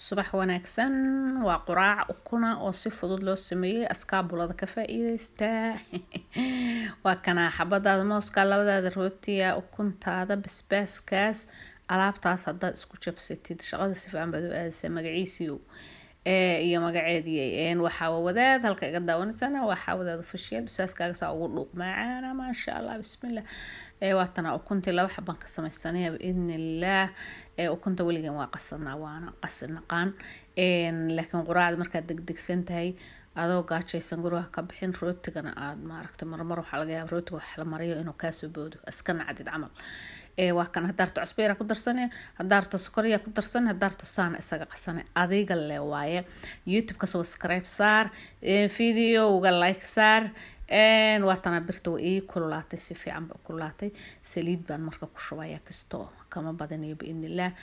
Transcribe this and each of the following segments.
Subax wanaagsan. Waa quraac ukuna oo si fudud loo sameeyey. Askaabulada ka faa-iideystaa. Waa kanaa xabadaada mooska, labadaada rootiya, ukuntaada, basbaaskaas, alaabtaas haddaad isku jabsatid, shaqada si fiican baad u aadaysaa. Magaciisiiyo iyo magaceedii waxaa wadaad halka iga daawanaysana, waxaa wadaad official. Basbaaskaaga saa ugu dhuuq, macaana, maasha Allah, bismillah. Waatana ukuntii, laba xabaan ka sameysanaya biidni illaah. Ukunta weligan waa qasanaa, waana qasi naqaan, laakiin quraacda markaad degdegsan tahay, adoo gaajaysan guriga ka bixin, rootigana aada maaragtay, marmar waxaa laga yaaba rootiga wax la mariyo inuu kaasoo boodo, iska nacdid camal. Waa kan, haddaa rabto cusbo yaraa ku darsane, haddaa rabto sokor yaa ku darsane, haddaa rabto saana isaga qasane, adiga le waaye. YouTube-ka subscribe saar, videoga like saar. Waatana birta waa ii kululaatay, si fiican ba kululaatay. Saliid baan marka ku shubaya, kisto kama badinayo biidnillaah.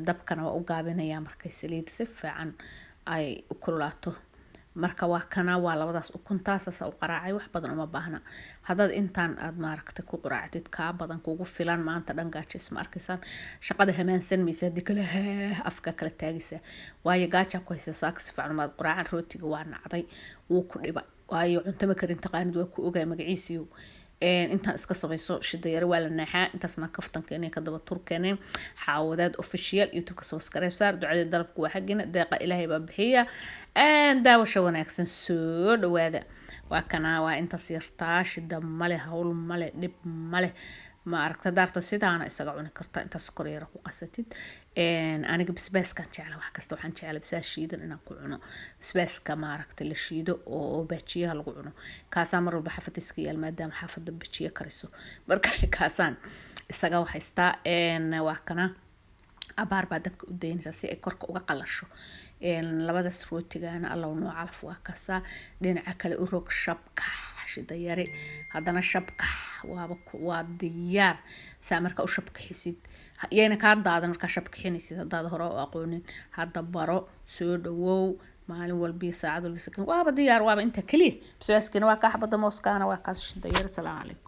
Dabkana waa u gaabinaya markay saliid si fiican ay u kululaato. Marka waa kana, waa labadaas ukuntaasasa u qaraacay, wax badan uma baahna. Haddaad intaan aada maaragtay ku quraacdid, kaa badan kugu filan, maanta dhan gaajo isma arkaysaan, shaqada hamaansan maysa. Haddii kale afka kala taagaysaa, waayo gaajaa ku haysa, saaka si fiican umaad quraacan, rootiga waa nacday, wuu ku dhiba, waayo cunto ma karin taqaanid, waa ku ogaay. Magaciisiyo intaan iska samayso, shida yare waa la naaxaa. Intaasna kaftanka inay ka daba turkeeneen. Xaawadaad Official, YouTube-ka subscribe saar. Ducada dalabku waa xaggina, deeqa Ilaahay baa bixiya. Daawasha wanaagsan, soo dhawaada. Waa kanaa, waa intaas yartaa, shida male, hawl male, dhib male. Ma aragta, daarta sidaana isaga cuni karta intaas sokor yara ku qasatid. Aniga basbaaskaan jecla, wax kasta waxaan jecla basbaas shiidan inaan ku cuno. Basbaaska maaragta la shiido oo baajiyaha lagu cuno, kaasaa mar walba xaafadda iska yaal, maadaama xaafadda bajiye kariso. Marka kaasaan isaga haystaa. Waa kana, abaar baa dabka u daynaysaa si ay korka uga qalasho. Labadaas rootigana Allow noo calaf. Waa kasaa, dhinaca kale u rog, shabkax, shida yare, haddana shabkax, waaba waa diyaar. Saa markaa u shabkaxisid, yayna kaa daadan markaa shabkaxinaysid. Haddaad hore u aqoonin, hadda baro. Soo dhawow. Maalin walbiyo saacad walba sakin, waaba diyaar, waaba inta keliya. Basbaaskiina waa kaa, xabada mooskaana waa kaas, shida yare. Salaamu calaykum.